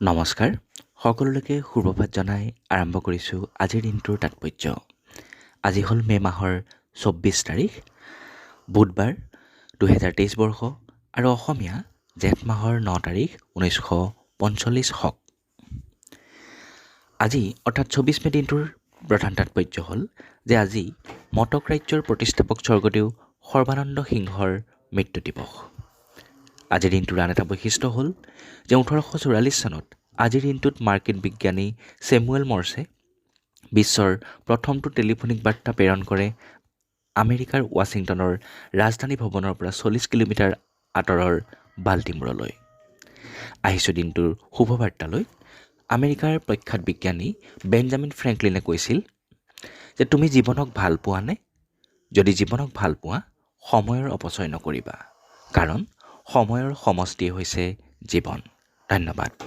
নমস্কাৰ, সকলোলৈকে সুপ্ৰভাত জনাই আৰম্ভ কৰিছোঁ আজিৰ দিনটোৰ তাৎপৰ্য। আজি হ'ল মে' মাহৰ 24 তাৰিখ, বুধবাৰ, 2023 বৰ্ষ আৰু অসমীয়া জেঠ মাহৰ 9 তাৰিখ, 1945 শক। আজি অৰ্থাৎ 24 মে' দিনটোৰ প্ৰধান তাৎপৰ্য হ'ল যে আজি মটক ৰাজ্যৰ প্ৰতিষ্ঠাপক স্বৰ্গদেউ সৰ্বানন্দ সিংহৰ মৃত্যু দিৱস। আজিৰ দিনটোৰ আন এটা বৈশিষ্ট্য হ'ল যে 1844 চনত আজিৰ দিনটোত মাৰ্কিন বিজ্ঞানী চেমুৱেল মৰ্ছে বিশ্বৰ প্ৰথমটো টেলিফোনিক বাৰ্তা প্ৰেৰণ কৰে আমেৰিকাৰ ৱাশ্বিংটনৰ ৰাজধানী ভৱনৰ পৰা 40 কিলোমিটাৰ আঁতৰৰ বাল্টিমোৰলৈ। আহিছোঁ দিনটোৰ শুভবাৰ্তালৈ। আমেৰিকাৰ প্ৰখ্যাত বিজ্ঞানী বেঞ্জামিন ফ্ৰেংকলিনে কৈছিল যে তুমি জীৱনক ভাল পোৱানে? যদি জীৱনক ভাল পোৱা, সময়ৰ অপচয় নকৰিবা, কাৰণ সময়ৰ সমষ্টিয়ে হৈছে জীৱন। ধন্যবাদ।